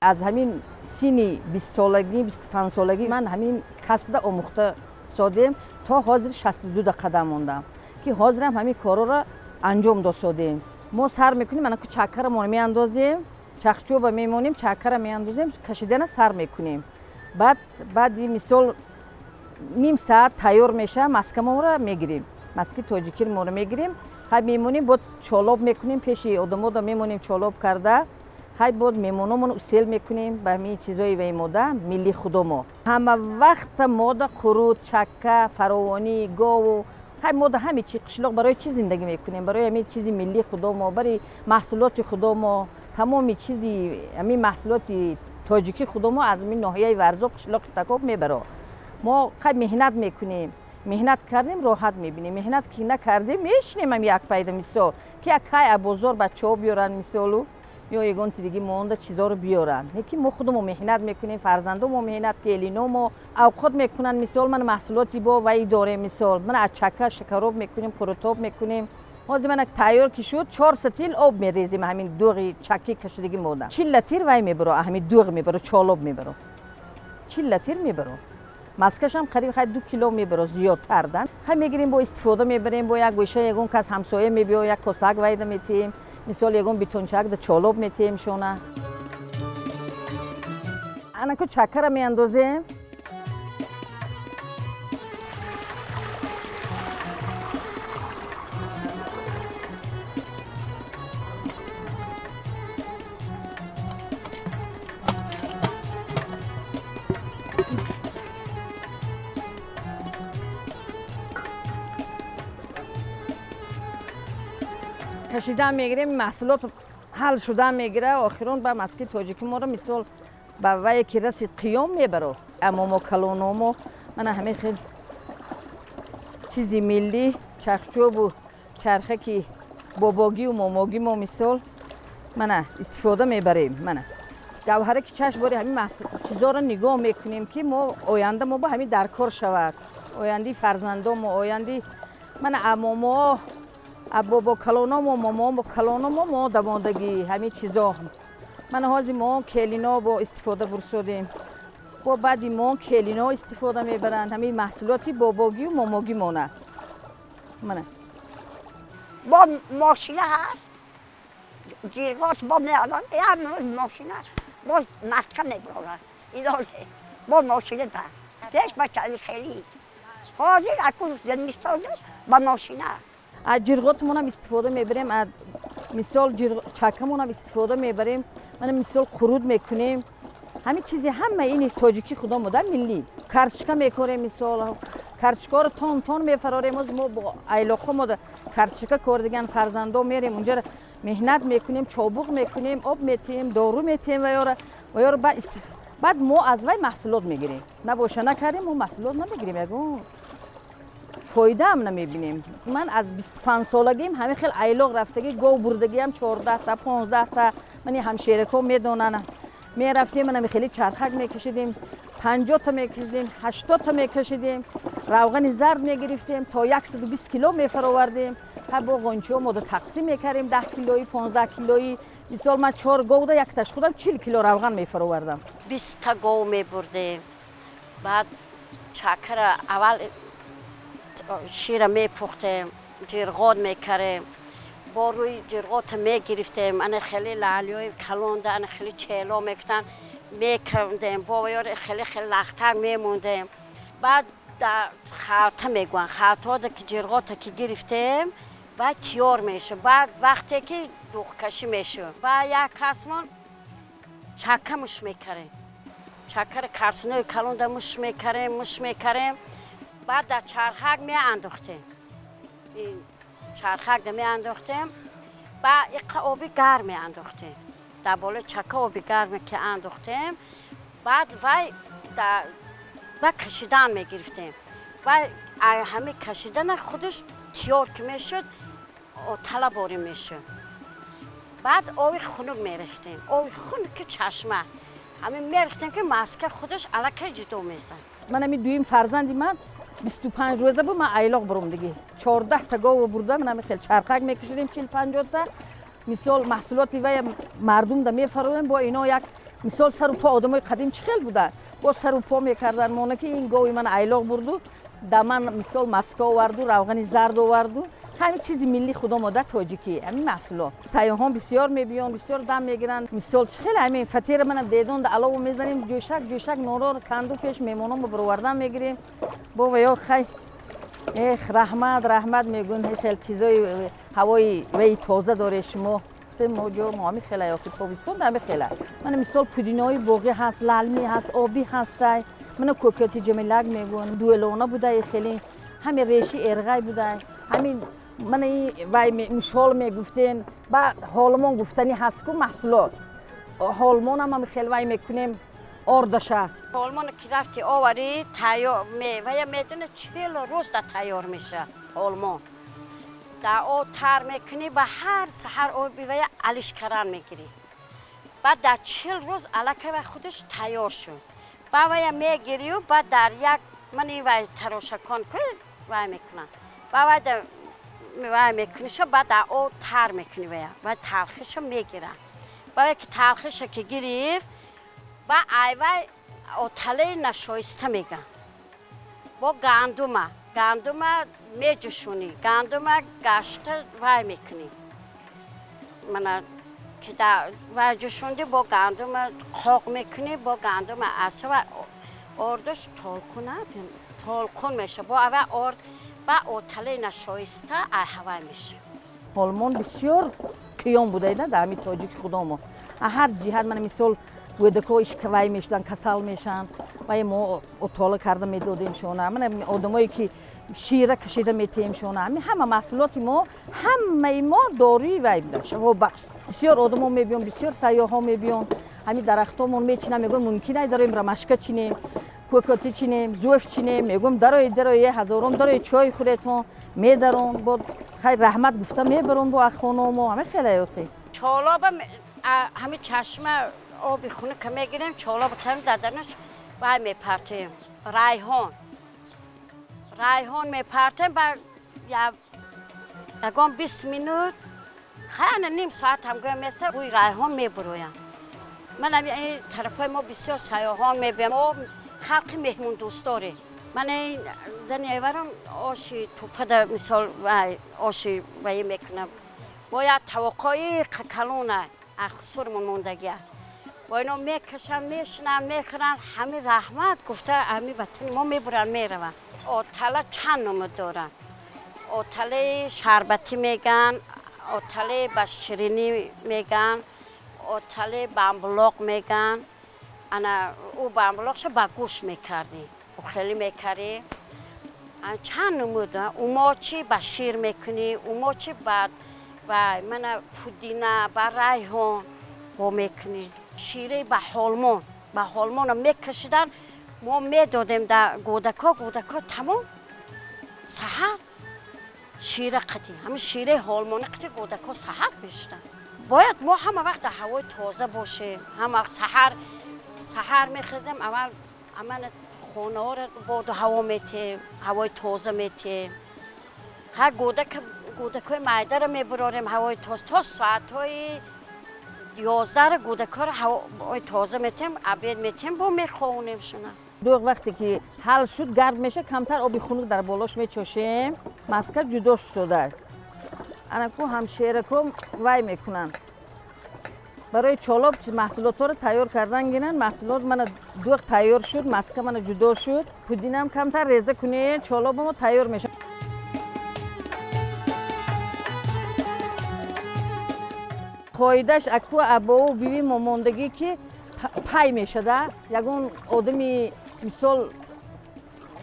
Аз ҳамин синни 20 солагӣ, 25 солагӣ ман ҳамин касбда омӯхта содем, то ҳозир 62-да қадам мондам, ки ҳозирам ҳамин корҳоро анҷом досодем. Мо сар мекунем, ана чаккара мо меандозем, чахчӯба мемонем, чаккара меандозем, кашидана сар мекунем. Баъд баъди мисол ним саат тайёр мешавад, маскаморо мегирем, маски тоҷикиро мегирем, хай мемонем, бод чолоб мекунем, пеши одамода мемонем чолоб карда, хай бод меҳмономон усел мекунем ба ҳамин чизои ваймода милли худомо. Ҳама вақта мода қурут, чакка, фаровонӣ, гову хай мода ҳаме чи қишлоқ. Барои чӣ зиндагӣ мекунем? Барои ҳамин чизи миллии худомо, барои маҳсулоти худомо, тамоми чизи ҳамин маҳсулоти тоҷикӣ худомо аз ҳамин ноҳияи Варзоб, қишлоқи Такоб мебаро. Мо хай меҳнат мекунем, меҳнат кардем, роҳат мебинем, меҳнат ки накардем, мешинем ам як пайда, мисол ки як кай бозор бачаҳо биёранд, мисолу ё ягонти диги монда чизоро биёранд. Леки мо худамо меҳнат мекунем, фарзандомо меҳнат, келиномо авқот мекунанд. Мисол, ман маҳсулоти бо ваи дорем, мисол ман аз чака шакароб мекунем, қурутоб мекунем. Ҳозир мана тайёр ки шуд, 4 сатил об мерезем, ҳамин дуғи чаки кашидагӣ мода 40 литр вай мебаро, ҳамин дуғ мебаро, чолоб мебаро, 40 литр мебаро. Маскашам қариб хай 2 кило мебаро, зиёдтар да. Хай мегирем, бо истифода мебарем, бо як гӯша ягон кас ҳамсоя мебиё, як косак вайда метиҳем, мисол ягон битончак да чолоб метиҳем шона. Анаку чаккара меандозем. Кашидан мегирем, маҳсулот ҳал шудан мегира. Охирон ба маски тоҷикӣ моро мисол ба вае ки расид қиём мебаро. Амомо калономо мана ҳамин хел чизи миллӣ, чахчӯбу чархаки бобогию момогӣ мо мисол мана истифода мебарем. Мана гавҳара ки чашм бори ҳамин чизоро нигоҳ мекунем, ки мо оянда мо ба ҳамин дар кор шавад, ояндаи фарзандомо, ояндаи мана амомоҳо, бобо калономо, момомо калономо мо давондагӣ ҳамин чизо. Мана ҳозир мо келино бо истифода бурсодем, бо баъди мо келино истифода мебаранд ҳамин маҳсулоти бобогию момогӣ мона. Мана бо мошина ҳаст, ҷирғош бо меалон, як мошина боз маска мебарорад, идоне бо мошина да пеш ба хели ҳозир акун зимистон ба мошина. Аз ҷирғотмонам истифода мебарем, аз мисол чакамонам истифода мебарем, мана мисол қуруд мекунем, ҳамин чизи ҳама ини тоҷикӣ худомо да миллӣ. Карчка мекорем, мисол карчкаро тон тон мефарорем. Оз мо бо айлоқҳо мо карчка кордиган фарзандо мерем, унҷара меҳнат мекунем, чобуқ мекунем, об метиҳем, дору метиҳем ваёра ваёра. Баъд мо аз вай маҳсулот мегирем. Набоша накардем, мо маҳсулот намегирем, ягон фоидаам намебинем. Ман аз 25 солагим ҳамин хел айлоқ рафтагӣ, гов бурдагиам 14-та, 15-та. Мани ҳамшеракҳо медонанд, мерафтем, манами хеле чархак мекашидем, 50-та мекашидем, 80-та мекашидем, равғани зард мегирифтем, то 120 кило мефаровардем. Ҳа бо ғончиҳо мода тақсим мекардем, 10 килои, 15 килои. Мисол ман чор говда якташ худам 40 кило равған мефаровардам. 20-та гов мебурдем, баъд чакара аввал шира мепухтем, ҷирғот мекардем, бо рӯи ҷирғота мегирифтем, ана хеле лаълиҳои калонда, ана хеле чело мегуфтанд, мекардем, бо ёре хеле хеле лахтак мемондем. Баъд халта мегӯянд, халтаода ки ҷирғота ки гирифтем, баъд тиёр мешуд. Баъд вақте ки духкашӣ мешуд, баъд як касмон чакка муш мекардем, чаккари карсинои калонда муш мекардем, муш мекардем, баъд дар чархак меандохтем, чархакда меандохтем, баъд иқа оби гарм меандохтем дар болои чака, оби гарме ки андохтем, баъд вай ба кашидан мегирифтем. Вай ҳамин кашидана худаш тиёр ки мешуд, тала борӣ мешуд. Баъд оби хунук мерехтем, оби хунуки чашма ҳамин мерехтем, ки маска худаш аллакай ҷудо мезад. Ман ҳамин дуюм фарзанди ман 25 рӯза буд, ман айлоқ бурумдагӣ, 14-та гову бурда, ман ҳамин хел чархак мекашидем, 40-50-та. Мисол маҳсулоти вай мардумда мефароем, бо ино як Мисол сару по одамои қадим чӣ хел буда? Бо сару по мекардан мона ки ин гови ман айлоқ бурду, да ман мисол маска оварду, равғани зард оварду. Ҳамин чизи милли худомо да тоҷикӣ, ҳамин маҳсулот. Сайёҳон бисёр мебиён, бисёр дам мегиранд. Мисол чӣ хел ҳамин фатира мана дедон да алову мезанем, ҷӯшак ҷӯшак нонро канду пеш меҳмонон ба баровардан мегирем. Бо ва ё хай эх раҳмат раҳмат мегӯн, хел чизои ҳавои ваи тоза доре шумо. Мо ҷо мо ҳамин хела ёфти тобистон ҳамин хела. Мана мисол пудинои боғӣ ҳаст, лалмӣ ҳаст, обӣ ҳастай. Мана кӯкоти ҷамилак мегӯн, дуэлона будай хеле, ҳамин реши эрғай будай, ҳамин мана вай мушол мегуфтен, ба ҳолмон гуфтани ҳаст ку маҳсулот. Ҳолмонам ҳам хел вай мекунем ордаша. Ҳолмон ки рафти оварӣ тайёр вая медона 40 рӯз да тайёр меша ҳолмон. Да об тар мекунӣ ба ҳар саҳар оби вая алишкаран мегирӣ. Баъд дар 40 рӯз аллакай вай худаш тайёр шуд. Ба вая мегирию баъд дар як ман ин вай тарошакон ку вай мекунанд. Ба вай да вай мекуниша, баъд дар об тар мекунӣ вая. Вай талхиша мегиранд. Ба вай ки талхиша ки гирифт, ба ай вай оталаи нашоиста меган. Бо гандума, гандума меҷӯшонӣ, гандума гашта вай мекунӣ. Мана ки вай ҷӯшондӣ, бо гандума қоқ мекунӣ, бо гандума асава ордаш толқун, толқун меша. Бо ава орд ба оталаи нашоиста ай ҳавай меша. Ҳолмон бисёр қиём будаида дар ҳамин тоҷики худомо. Ҳар ҷиҳат мана мисол гӯдако ишкавай мешуданд, касал мешанд, вай мо отола карда медодем шона. Мана одамое ки шира кашида метиҳем шона. Ҳамин ҳама маҳсулоти мо, ҳамаи мо дории вай буда, шафобахш. Бисёр одамо мебиён, бисёр сайёҳҳо мебиён. Ҳамин дарахтомон мечинам, мегӯям мумкин ай дароем рамашка чинем, кӯкоти чинем, зӯф чинем, мегӯям дарои дарои ҳазорон дарои чой хӯретон, медарон, бо хай раҳмат гуфта мебарон бо ахономо, ҳамин хеле ёхи. Чолоба ҳамин чашма оби хунука мегирем, чолоба тарим даданаш вай мепартем. Райҳон. Райҳон мепартем, ба ягон 20 минут, хайна ним соат ҳам гӯям меса, бӯи райҳон мебуроям. Ман ин тарафҳои мо бисёр сайёҳон мебиям. Мо халқи меҳмондӯст дорем. Ман ин зани эварам оши тӯпада мисол вай оши вай мекунам. Бояд тавоқои калона ахсурмон мондагия. Бо ино мекашанд, мешинанд, мехӯранд, ҳамин раҳмат гуфта ҳамин ватани мо мебуранд, мераванд. Отала чанд номуд доранд. Оталаи шарбатӣ меган, оталаи ба ширинӣ меган, оталаи бамбулоқ меган. Ана ӯ бамбулоқша ба гӯшт мекардӣ, ӯ хеле мекардӣ. Чанд номуд. Умочи ба шир мекунӣ, умочи ба мана пудина, ба райҳон бо мекунӣ. Шираи ба ҳолмон, ба ҳолмонро мекашидан, мо медодем да гӯдако, гӯдако тамом саҳат шира қатӣ, ҳамин шираи ҳолмони қатӣ гӯдако саҳат мешуданд. Бояд мо ҳама вақт дар ҳавои тоза бошем, ҳама саҳар саҳар мехезем, аввал амана хонаҳоро боду ҳаво метиҳем, ҳавои тоза метиҳем. Ҳар гӯдакҳои майдаро мебурорем ҳавои тоза, то соатҳои 11 гӯдакҳоро ҳавои тоза метиҳем, обед метиҳем, бо мехонем шуна. Дӯғ вақте ки ҳал шуд, гарм меша, камтар оби хунук дар болош мечошем, маска ҷудо шуда. Анаку ҳамшерако вай мекунанд. Барои чолоб маҳсулотҳоро тайёр кардан гиранд, маҳсулот мана дӯғ тайёр шуд, маска мана ҷудо шуд, пудинам камтар реза кунед, чолоби мо тайёр мешавад. Фоидаш аку абову биви момондагӣ ки пай мешада, ягон одами мисол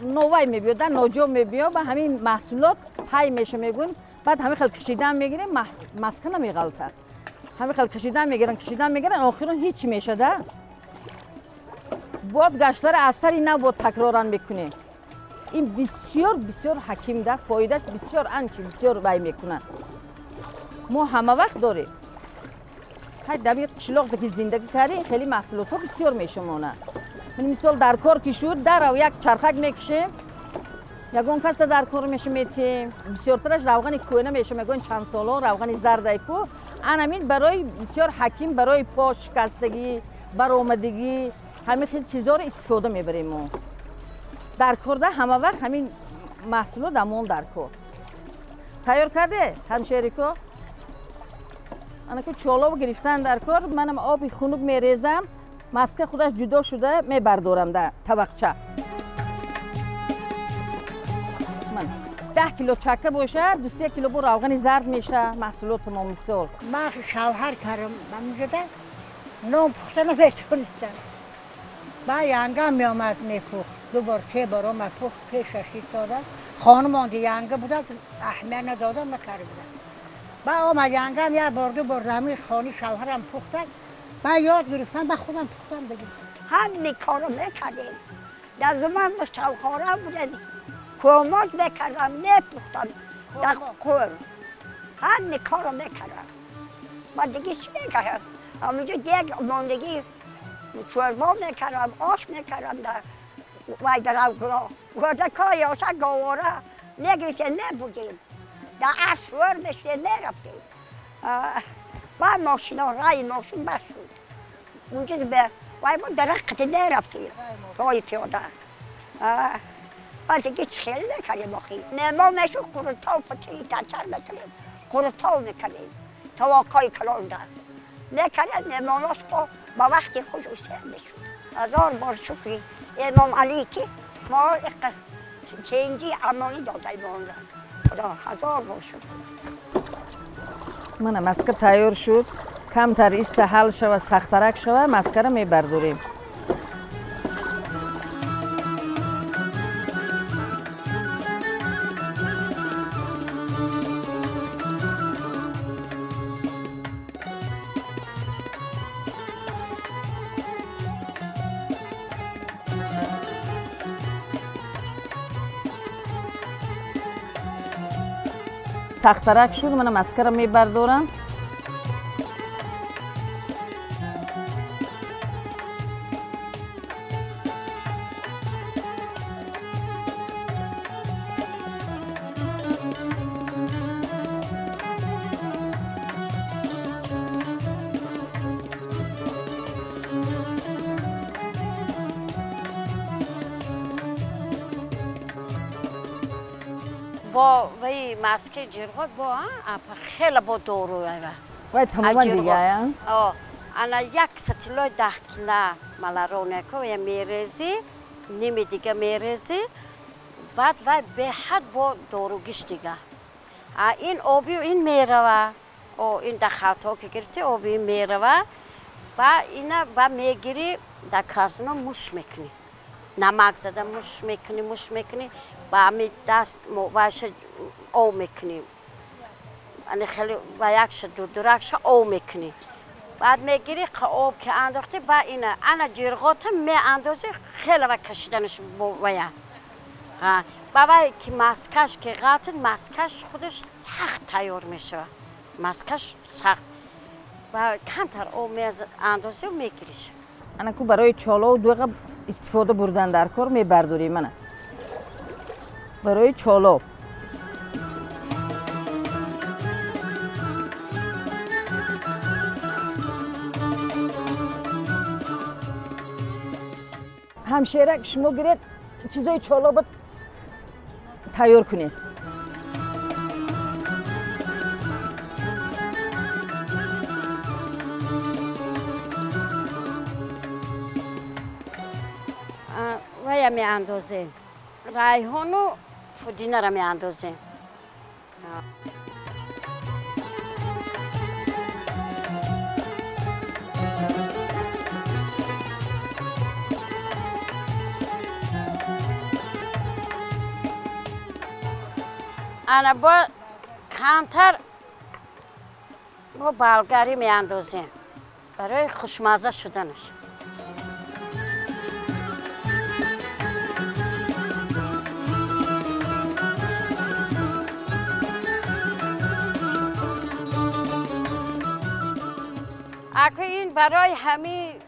новай мебиёд, ноҷо мебиёд, ба ҳамин маҳсулот пай меша мегӯн, баъд ҳамин хел кашидан мегирем, маска намеғалтад. Ҳамин хел кашидан мегиранд, кашидан мегиранд, охирон ҳеч мешада. Бод гаштара аз сари нав бод такроран мекунем. Ин бисёр бисёр ҳаким да, фоидаш бисёр анчи бисёр вай мекунад. Мо ҳама вақт дорем. Ҳай дар ин қишлоқ ки зиндагӣ кардем, хеле маҳсулотҳо бисёр мешумонад. Мисол дар кор ки шуд, дарав як чархак мекушем, ягон касда дар кор меша метиҳем. Бисёртараш равғани кӯна меша, мегӯянд чанд соло равғани зардай ку. Анамин барои бисёр ҳаким, барои по шикастагӣ, Баромадагӣ, ҳамин хел чизоро истифода мебарем мо. Дар корда ҳама вақт ҳамин маҳсулот дамон дар кор. Тайёр карде, ҳамшерико? Анаку чолов гирифтан дар кор, манам оби хунук мерезам, маска худаш ҷудо шуда мебардорам дар табақча. Ман 10 кило чака бошад, 2-3 кило бо равғани зард меша маҳсулоти мо мисол. Ман шавҳар кардам, ҳаминҷода нон пухта наметонистам. Баъд янгам меомад, мепухт. Ду бор, се бор омад, пухт, пешаш истода. Хонум онди янга буда, аҳамият надодам, накарда будам. Баъд омад янгам як бор, ду бор ҳамин хони шавҳарам пухтак. Баъд ёд гирифтам, баъд худам пухтам дига. Ҳамин корро мекардем. Дар замон муставхора будем, кӯмоз мекардам, мепухтам дар қӯр. Ҳамин корро мекардам. Ма диги чӣ мекардам? Ҳаминҷо дег мондагӣ шӯрбо мекардам, ош мекардам дар вай дар авгуро. Гӯрдако ёша говора мегирифтем, мебурдем. Дар асп сувор мешудем, мерафтем. Баъд мошино, раи мошин бас шуд. Унҷо вай мо дарахт мерафтем, роҳи пиёда. Баъд диги чӣ хеле мекардем охи. Меҳмон мешуд, қурутов путии тартар мекардем, қурутов мекардем, тавоқҳои калонда. Мекардем, меҳмонос ба вақти хуш усер мешуд. Ҳазор бор шукри Имом Алӣ, ки мо тенҷи амонӣ додай монда. Худо ҳазор бор шукр. Мана маска тайёр шуд. Камтар иста ҳал шава, сахтарак шава, маскара мебардорем. Сахтарак шуд, мана маскара мебардорам. Бо ваи маски ҷирғот бо хеле бо дору ава. Вай тамоман дига, а? Ана як сатилои 10 кила маларонеко я мерези, ними дига мерези, баъд вай беҳад бо доругиш дига. А ин обиу ин мерава, о ин да халтҳо ки гирифти, оби ин мерава, ба ина ба мегирӣ дар картоно муш мекунӣ. Намак зада муш мекунӣ, муш мекунӣ, ба ҳами даст вайша ов мекунӣ. Ани хеле ба якша дурдуракша ов мекунӣ. Баъд мегирӣ об ки андохтӣ, ба ина ана ҷирғота меандозӣ, хеле ва кашиданаш бо вая. Ба вай ки маскаш ки ғалтид, маскаш худаш сахт тайёр мешавад. Маскаш сахт. Ба камтар об меандозӣ мегириш. Анаку барои чолову дуға истифода бурдан дар кор мебардорем мана. Барои чолов. Ҳамшерак шумо гиред чизои чоловро тайёр кунед. Вая меандозем. Райҳону пудинара меандозем. Ана бо камтар бо балгарӣ меандозем барои хушмазза шуданаш. Аку ин барои ҳамин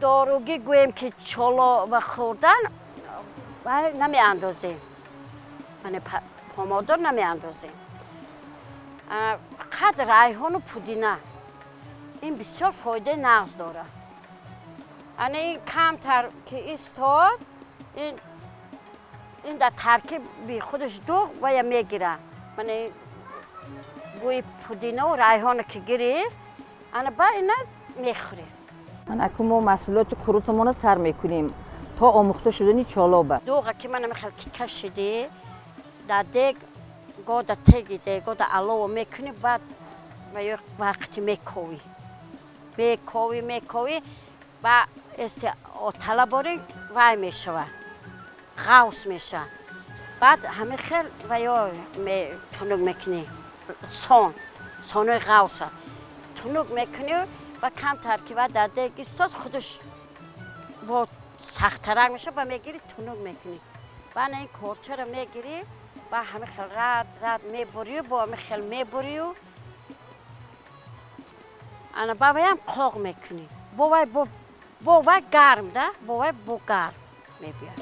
доругӣ гӯем ки чоло ва хӯрдан намеандозем. Мане помодор намеандозем. Қад райҳону пудина. Ин бисёр фоидаи нағз дорад. Ана ин камтар ки истод, ин дар таркиби худаш дуғ вая мегира. Мана бӯи пудинаву райҳона ки гирифт, ана ба ина мехӯрем. Ман акун мо маҳсулоти қурутамонро сар мекунем то омӯхта шудани чолоба. Дуға ки мана мехел ки кашидӣ, дар дег года теги дег года алова мекунӣ, баъд ба як вақти мековӣ, мековӣ, мековӣ, ба эсти отала борӣ вай мешава, ғавс меша. Баъд ҳамин хел ваё тунук мекунӣ, сон сонои ғавса тунук мекунӣ ва камтар ки ва дар дег истод, худаш бо сахттарак меша, ба мегирӣ, тунук мекунӣ. Баъд ин корчаро мегирӣ, ба ҳамин хел рад рад мебурию, бо ҳамин хел мебурию, ана ба ваям қоқ мекунӣ. Бо вай бо вай гарм да, бо вай бо гарм мебиёд.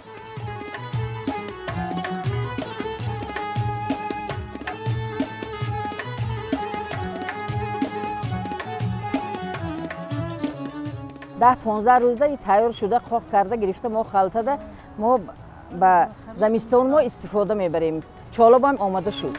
10-15 рӯзда и тайёр шуда, қоқ карда гирифта, мо халтада мо ба замистон мо истифода мебарем. Чолобам омода шуд.